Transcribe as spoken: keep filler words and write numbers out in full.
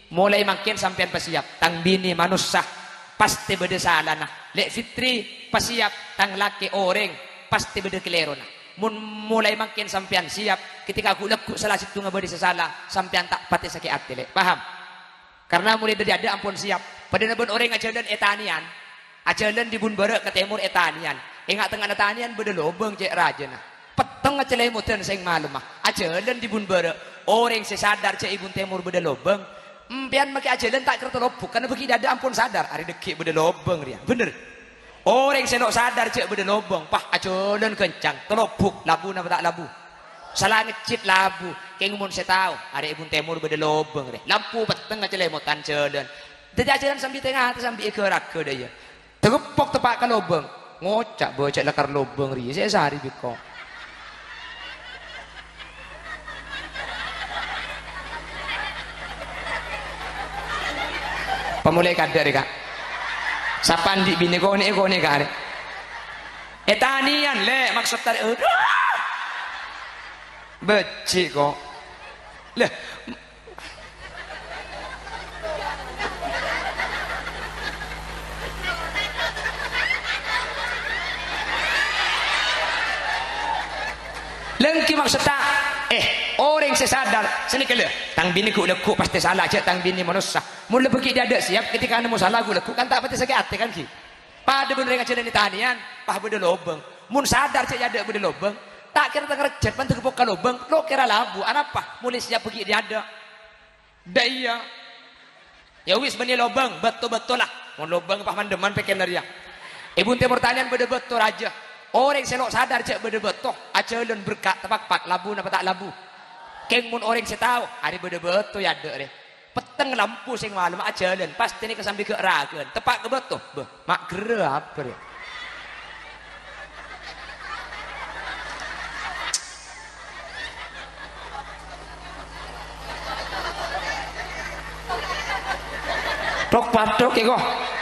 Molaè mangkèn sampèyan pasèyap, tang binè manossa, pastè bâdâ salana. Lè' Fitri, pasèyap, tang lakè orèng, pastè bâdâ kalèrona. Mon molaè mangkèn sampèyan sèyap, ketika ghu'-lagghu' sala sèttonga bâdâ sè sala, sampèyan ta' patè sakè' atè, Lè'. Paham? Karna molaè dâri adâ' ampon sèyap. Padâna bân orèng ajhâlân è tanèyan. Ajhâlân dâri bun bârâ' ka tèmor è tanèyan. È nga'-tengnga'anna tanèyan bâdâ lobâng cè' rajâna. Petteng acalèmodhân sèng malemma. Ajhâlân dâri bun bârâ'. Orèng sè sadar jhâ' è bun tèmor bâdâ lobâng, empèyan makè ajhâlân ta' kèra talobbhuk, karna bâgi' dâ' adâ' ampon sadar, arè dhâggi' bâdâ lobâng rèya. Bhender. Orèng sè lo' sadar jhâ' bâdâ lobâng, pas ajhâlân ghâncang, talobbhuk, labu napa ta' labu? Sala ngejjhit labu, kèng mon sè tao, arè è bun tèmor bâdâ lobâng rè. Lampu petteng acalèmodhân jhâlân. Dâddhi ajhâlân sambi tè-ngatè sambi èghâ-râghâ dâ' iyâ. Tageppo' teppa' ka lobâng, ngoca' bâca' lakar lobâng rèya sè èsarè bi' engko'. Pamolaè kadâ' rè, Ka'. Sapa andi' binè konè'è konè' ka' rè. È tanèyan, Lè', maksodda rè. Adhu. Bâji' ko'. Lah, Lèngghi maksodda, eh, orèng sè sadar, sanèka lè, tang binè ghu'-lagghu' pastè sala, jhâ' tang binè manossa. Mon la bâgi' dâ' adâ' sèyap, ketika nemmo sala ghu'-lagghu' kan ta' patè sakè' atè kan, ghi? Padâ bân orèng ajhâlân è tanèyan, pas bâdâ lobâng. Mon sadar jhâ' è adâ' bâdâ lobâng, ta' kèra tangrejjhât, mandhâr bokka lobâng, lo' kèra labu, anapa? Molaè sèyap bâgi' dâ' adâ'. Dâ' iyâ. Yâ wis, bânnè lobâng, bâto-bâto la. Mon lobâng pas mandhâman pèkkèranna rèya. È bun tèmor tanèyan bâdâ bâto rajâ. Orèng sè lo' sadar jhâ' bâdâ bâto, ajhâlân berka' tepakpak, labu napa ta' labu? Kèng mon orèng sè tao, arè bâdâ bâto è adâ' rè. Petteng lampu sèng malemma ajhâlân, pastè nèka sambi ghâ'-râghâ'ân, teppa' ka bâto. Bâh, ma' ghârâ apa rè? Thok-pathok è ko'.